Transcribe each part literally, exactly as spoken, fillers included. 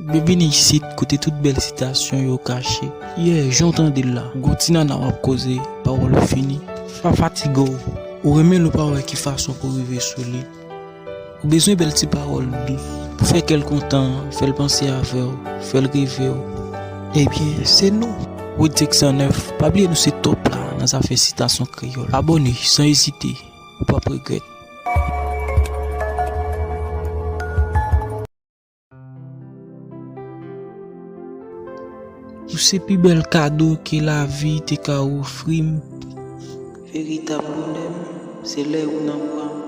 Byenvini isit, kote tout bèl sitasyon yo kache. Yeah, jan w tande l la, gon ti nana w ap koze, pawòl ou fini. Pa fatige w, ou renmen l ou pa wè ki fason pou rive sou li. Ou bezwen bèl ti pawòl dous pou fè kè l kontan, fè l panse avè w, fè l reve w. Ebyen, se nou. Wood six cent neuf, pa bliye nou se top la nan zafè sitasyon kreyòl. Abòne san ezite, ou p ap regrèt. Ou se pi bèl kado ke lavi te ka ofri m. Veritab bonè m, se lè ou nan bra m.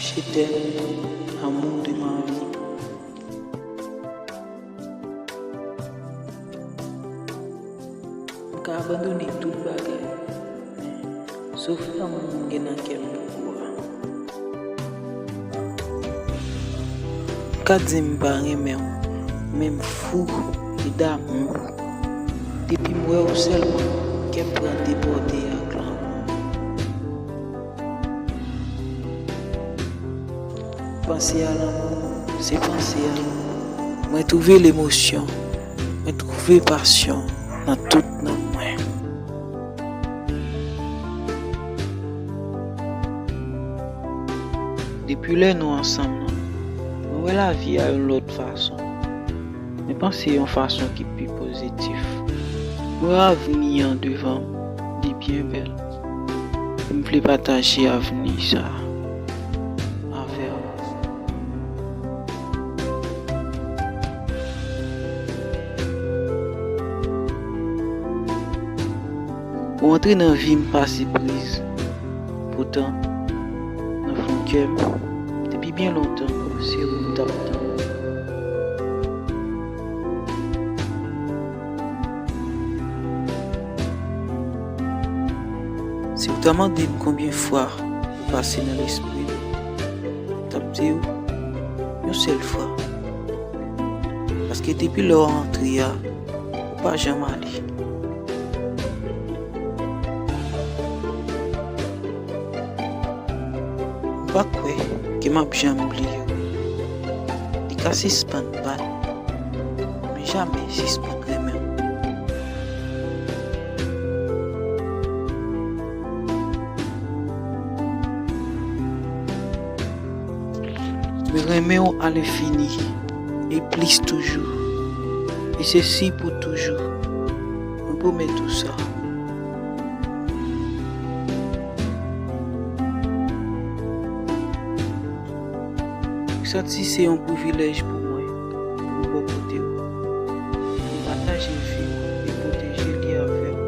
Je t'aime, amour de ma vie. M ka abandone tout bagay, men sof lanmou m gen nan kè m pou ou a. M ka di m pa renmen w, men m fou e damou. Depi m wè w sèlman, kè m pran debòde ak lanmou. Panse a lanmou, se panse a lanmou. Mwen twouve lemosyon, mwen twouve pasyon nan tout nanm mwen. Depi lè nou ansanm nan, mwen wè lavi a yon lòt fason. Mwen panse yon fason ki pi pozitif. Mwen wè avni an devan m, li byen bèl. E m vle pataje avni sa a avè w. Ou antre nan vi m pa sipriz. Poutan, nan fon kè m, depi byen lontan, se ou m t ap tann. Si w ta mande m konbyen fwa ou pase nan lespri m, m t ap di w, yon sèl fwa. Paske depi lè w antre a, ou pa janm ale. M pa kwè ke m ap janm bliye w. Li ka sispann bat, men jamè sispann renmen w. Mwen renmen w alenfini e plis toujou. E se si pou toujou. Mwen pwomèt ou sa. Mwen santi se yon privilèj pou mwen pou m bò kote w, pou m pataje vi m e pwoteje li avè w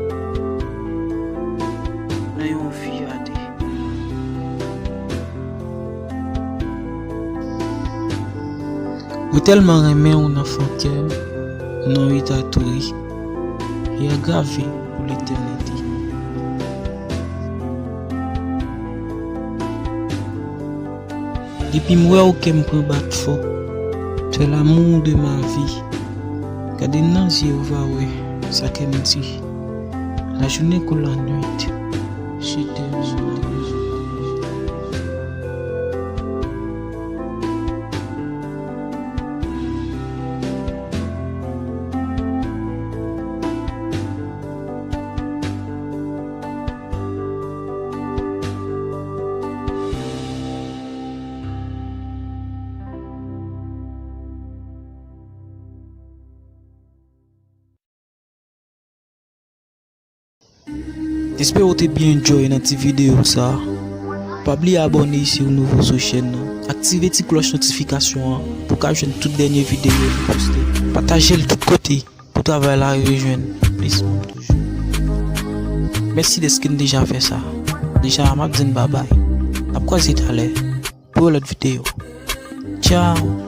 nan yon vi a de. Mwen tèlman renmen w nan fon kè m, non w tatouye e a grave pou letènite. Depi m wè w kè m pran bat fò. C'est l'amour de ma vie. Gade m nan zye w va wè sa kè m di. Lajounen kou lannwit. Je t'aime, je t'aime, je t'aime. M espere w te byen enjoy nan ti videyo sa. Pa bliye abòne si w nouvo sou chèn nan. Aktive ti klòch notifikasyon an pou w ka jwenn tout dènye videyo nou poste. Pataje l tout kote pou travay la rive jwenn plis moun toujou. Mèsi dèske n deja fè sa. Deja, m ap di n babay. N ap kwaze talè pou yon lòt videyo. Tchao!